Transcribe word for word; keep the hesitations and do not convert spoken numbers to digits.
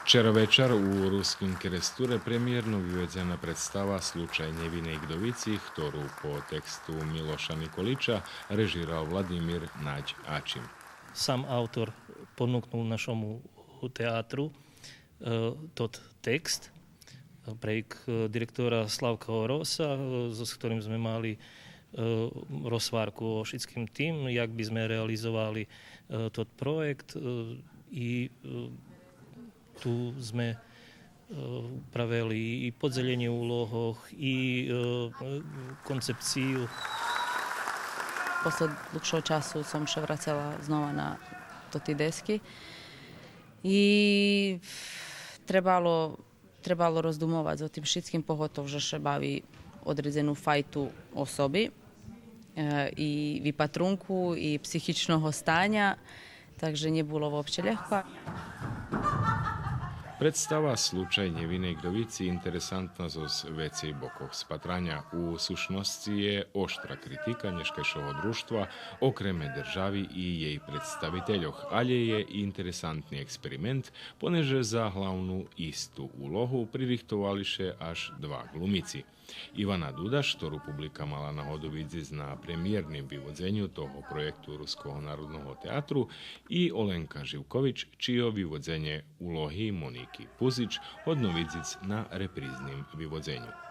Вчера вечар у Руским Керестуре премиєрно виведзена представа Случай нєвиней вдовици, хтору по тексту Милоша Николича режирал Владимир Надь Ачим. Сам автор понукнул нашому театру, е, тот текст, е, прейґ, е, директора Славка Ороса, е, з, з хторим зме мали, е, розгварку о шицким тим, як би зме реализовали, е, тот проєкт, е, и, е, ту зме, е, правели и подзелєнє улогох, и, е, концепцию. После длугшого часу сом ше врацела знова на тоти дески. И требало, требало роздумовац о тим шицким, поготов же ше бави одредзену файту особи, е, и випатрунку, и психичного станя, так же нє було вообще лєгко. Представа Случай нєвиней вдовици интересантна зоз вецей бокох спатраня. У сущносци є оштра критика нєшкайшого дружтва, окреме держави и єй представительох, алє є и интересантни експеримент, понеже за главну исту улогу пририхтовали ше аж два глумици. Ивана Дудаш, хтору публика мала нагоду видзиц на премиєрним виводзеню того проєкту Руского народного театру, и Оленка Живкович, чийо виводзенє улоги Моники Пузич годно видзиц на репризним виводзеню.